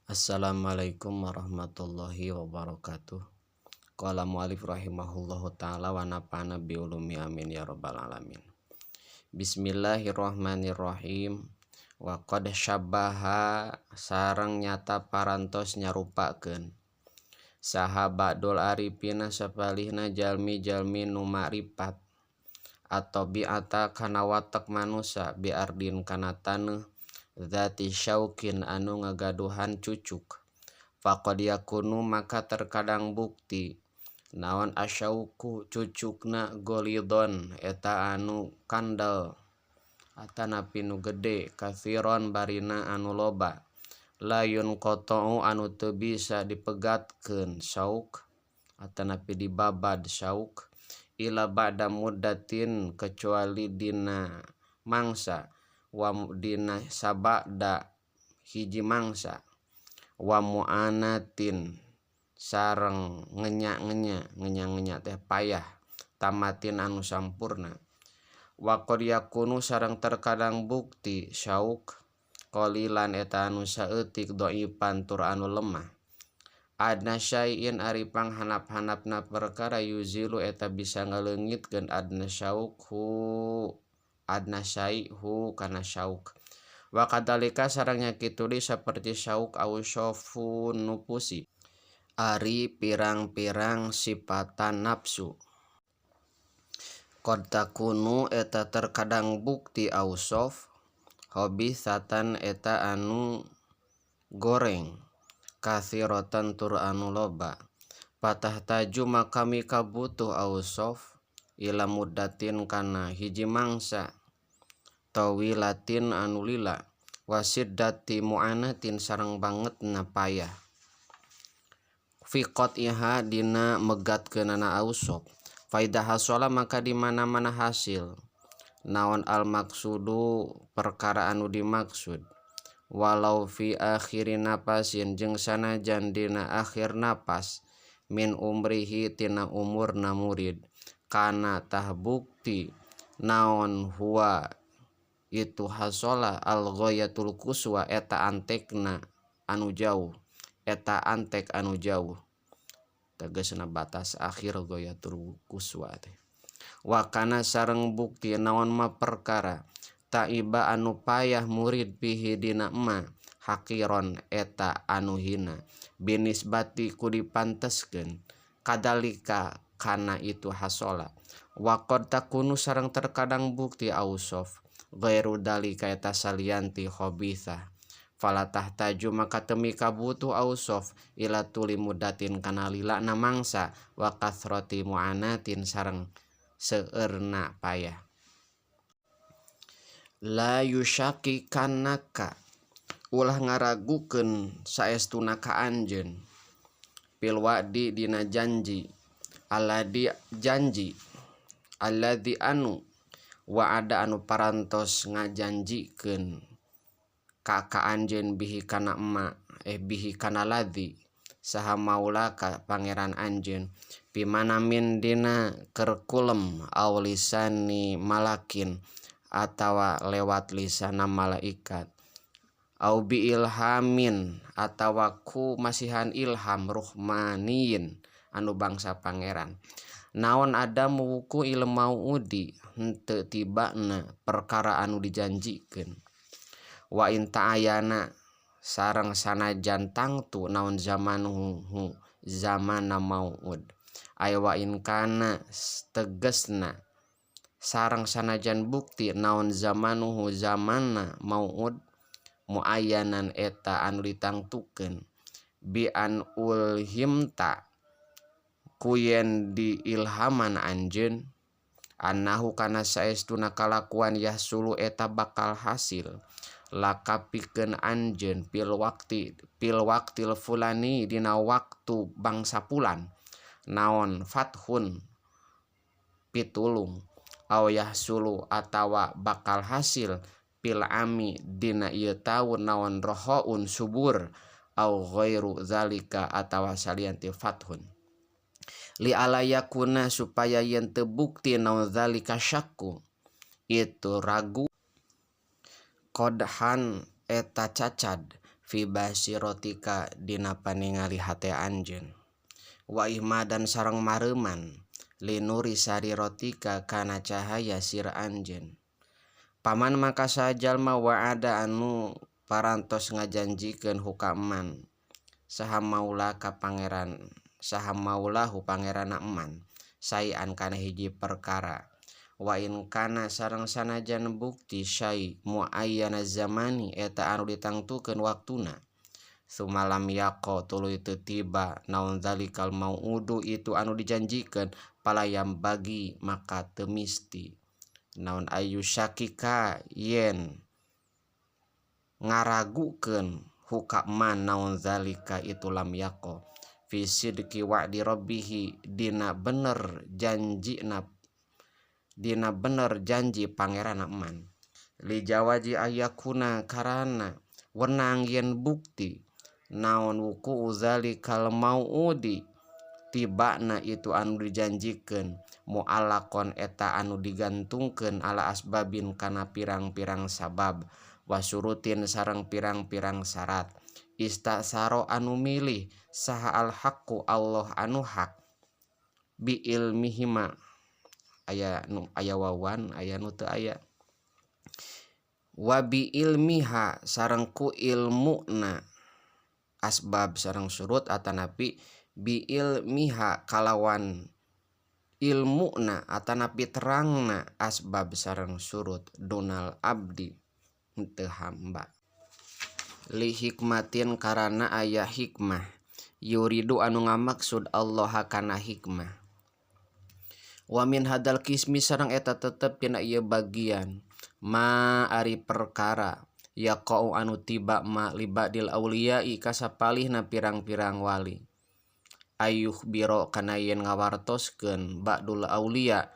Assalamualaikum warahmatullahi wabarakatuh. Qala mu'alif rahimahullahu ta'ala wa nafa'ana bi ulumi, amin ya rabbal alamin. Bismillahirrahmanirrahim. Wa qad syabbaha, sareng nyata parantos nyarupakeun saha ba'dul arifina, sapalihna jalmi-jalmi nu makrifat, at-tabi'ata kana watek manusa, bi ardin kana taneuh, dzati syaukin anu ngagaduhan cucuk. Faqad yakunu, maka terkadang bukti naon asyauku cucukna, gholidhon eta anu kandel atanapi nu gede, katsiron barina anu loba, la yunqatha'u anu teu bisa dipegatkeun syauk atanapi dibabad syauk, illa ba'da muddatin kecuali dina mangsa wa dina sabada hiji mangsa, wa mu'anatin sareng ngenya-ngenya, ngenya-ngenya teh payah, tamatin anu sampurna. Wa qad yakunu, sareng terkadang bukti syauk, qalilan eta anu saeutik, dhaifan tur anu lemah. Adna syai'in ari panghandap-handapna perkara, yuzilu eta bisa ngaleungitkeun adna syauk hu adna syai hu kana syauk. Wa kadzalika, sareng nya kitu deui saperti syauk, ausofun nufusi ari pirang-pirang sipatan nafsu. Qad takunu eta terkadang bukti ausof, khabitsatan eta anu goreng, katsiratan tur anu loba. Fatahtaju, maka mikabutuh ausof, ila muddatin kana hiji mangsa, tawilatin anu lila, wa syiddati mu'anatin sareng bangetna payah, fi qat'iha dina megatkeunana ausof. Fa idza hasala, maka di mana-mana hasil naon al maqsudu perkara anu dimaksud, walau fi akhiri napasin jeung sanajan dina akhir napas, min umrihi tina umurna murid, kana tah bukti naon huwa itu hasola al ghayatul quswa eta antekna anu jauh, eta antek anu jauh, tegasna batas akhir ghayatul quswa teh. Wa kana, sareng bukti naon ma perkara taiba anu payah murid fihi dina ma, haqiron eta anu hina, binisbati ku dipanteskeun, kadalika kana itu hasola. Wa qad takunu, sareng terkadang bukti ausof, ghairu dalika eta salianti khabithah. Fala tahtaju, maka teu mikabutuh ausof, ila tuli muddatin kana lilana mangsa, wa kathrati mu'anatin sareng seueurna payah. La yusyakikannaka, ulah ngaragukeun saestuna ka anjeun, fil wa'di dina janji, alladzi janji, alladzi anu, wa'ada anu parantos ngajanjikeun ka anjeun, bihi kana ema eh bihi kana ladzi saha maulaka pangeran anjeun, pimanamin dina keur kulem, aw lisani malakin atawa lewat lisana malaikat, au bi ilhamin atawa ku masihan ilham, ruhmaniyin anu bangsa pangeran, naon ada wuqu'il mau'udi henteu tibana perkara anu dijanjikeun. Wa in ta'ayana, sareng sanajan tangtu naon zamanuhu zamana mau'ud, ay wa in kana tegesna sareng sanajan bukti naon zamanuhu zamana mau'ud, muayyanan eta anu ditangtukeun, bi an ulhimta ku yen diilhaman anjeun, annahu kana saestuna kalakuan, yahsulu eta bakal hasil, laka pikeun anjeun, fil waqti fil waqtil fulani dina waktu bangsa fulan, naon fathun pitulung, aw yahsulu atawa bakal hasil, fil ami dina ieu taun naon rohoun subur, aw ghairu zalika atawa salian ti fathun, li alla yakuna supaya yen teu bukti naon zalika syakku itu ragu, qadhan eta cacad, Fi basirotika dina paningali hate anjeun wa ihmadan sareng mareuman linuri sarirotika kana cahaya sir anjeun. Paman maka saha jalma wa'ada anu parantos ngajanjikeun hukaman saha maula ka pangeran saha maulahu pangeranna eman saean kana hiji perkara wa in kana sareng sanajan bukti syai muayyana zamani eta anu ditangtukeun waktuna sumalam yaqo tuluy teu tiba naon zalikal mau'udu itu anu dijanjikeun palayam bagi maka teu misti naon ayu syakika yen ngaragukeun hukaman naon zalika itu lam yaqo fi sidqi wa'di rabbihi dina bener janjina dina bener janji pangeranna eman li jawaji ayakuna karana wenang yen bukti naon wuku zalikal mau'udi tibana itu anu dijanjikeun mu'alaqon eta anu digantungkeun ala asbabin kana pirang-pirang sabab wasurutin sareng pirang-pirang syarat istasaro anu milih saha al-haqqu Allah anu hak bi ilmihima aya nu aya wawan aya nu teu aya wa bi ilmiha sareng ku ilmuna asbab sareng surut atanapi bi ilmiha kalawan ilmuna atanapi terangna asbab sareng surut dunal abdi teu hamba li hikmatin karana aya hikmah yuridu anu ngamaksud Allah kana hikmah wa min hadal kismi sareng eta tetep tina ieu bagian ma ari perkara yaqau anu tiba ma libadil auliyai kasapalihna pirang-pirang wali ayuh biro kana yen ngawartoskeun ba'dul auliya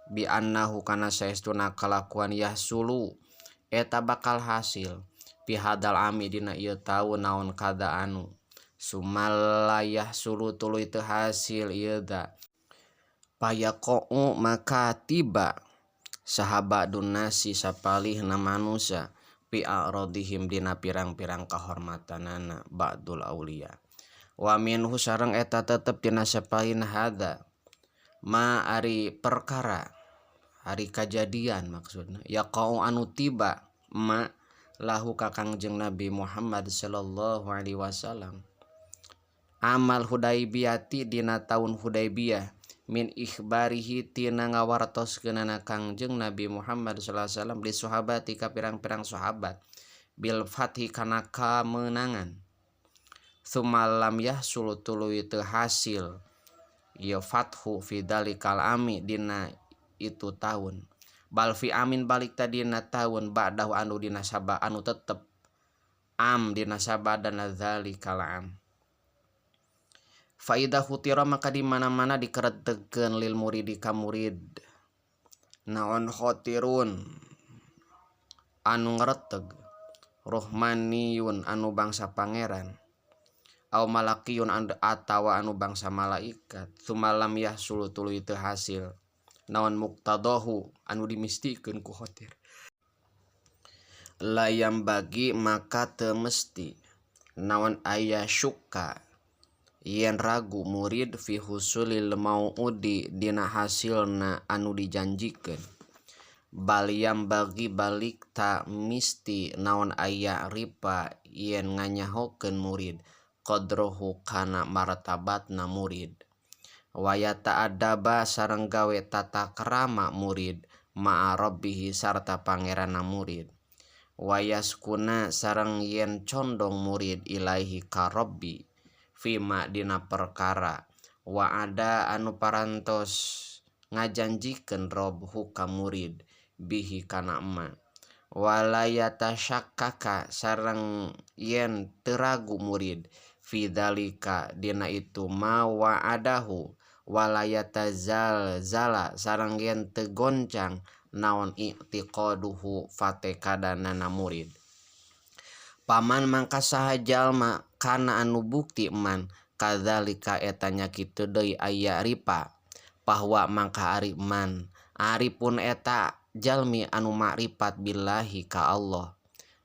bi annahu kana saestuna kalakuan yahsulu eta bakal hasil fi hadal ami dina ieu taun naon kada anu sumalla yahsulu tuluy teu hasil ieu da payaqau maka tiba saha ba'dun nasi sapalihna manusia fi a'radihim dina pirang-pirang kahormatanana ba'dul auliya wa minhu sareng eta tetep dina sapalihna hadza ma ari perkara ari kajadian maksudna yaqau anu tiba ma lahu ka Kangjeng Nabi Muhammad sallallahu alaihi wasallam amal Hudaibiyati dina taun Hudaibiyah min ikhbarihi tina ngawartoskeunana Kangjeng Nabi Muhammad sallallahu alaihi wasallam li sahabati ka pirang-pirang sahabat bil fathi kana kamenangan sumalam yahsul tuluy teu hasil ieu fathu fi dalikal ami dina itu tahun bal fi amin balik tadina tahun ba'dahu anu dina saba anu tetep am dina sabadana zalikal am faida khutira maka di mana-mana dikeretegkeun lil muridi ka murid naon khotirun anu ngreteg rohmaniyun anu bangsa pangeran au malakiyun atawa anu bangsa malaikat sumalam yahsulu tuluy teu hasil naon muqtadahu anu dimistikeun ku khotir layam bagi maka teu mesti naon aya syukka yen ragu murid fi husulil mau'udi dina hasilna anu dijanjikeun bal yam bagi balik ta misti naon aya ripa yen nganyahokeun murid qadrohu kana martabatna murid waya ta'adaba sareng gawe tata krama murid ma'a rabbihi sarta pangeranna murid wayaskuna sareng yen condong murid ilaihi ka rabbi fima dina perkara wa ada anu parantos ngajanjikeun robhu ka murid bihi kana emma wala yatasyakkaka sareng yen teu ragu murid fi dzalika dina itu ma wa'adahu wala yatazalzala sareng yen teu goncang naon i'tiqaduhu fatekadanana murid paman mangka saha jalma kana anu bukti man kadzalika eta nya kitu deui aya ripa bahwa mangka ari man aripun eta jalmi anu makrifat billahi ka Allah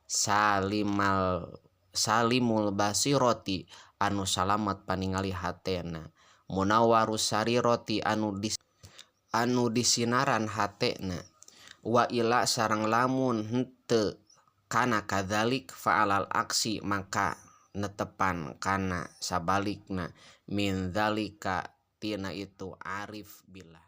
Salimal salimul basiroti anu salamet paningali hatena, munawwarus sariroti anu disinaran hatena. Wa ila sareng lamun henteu kana kadzalik, fa'alal aksi maka netepan kana sabalikna, min dzalika tina itu arif billah.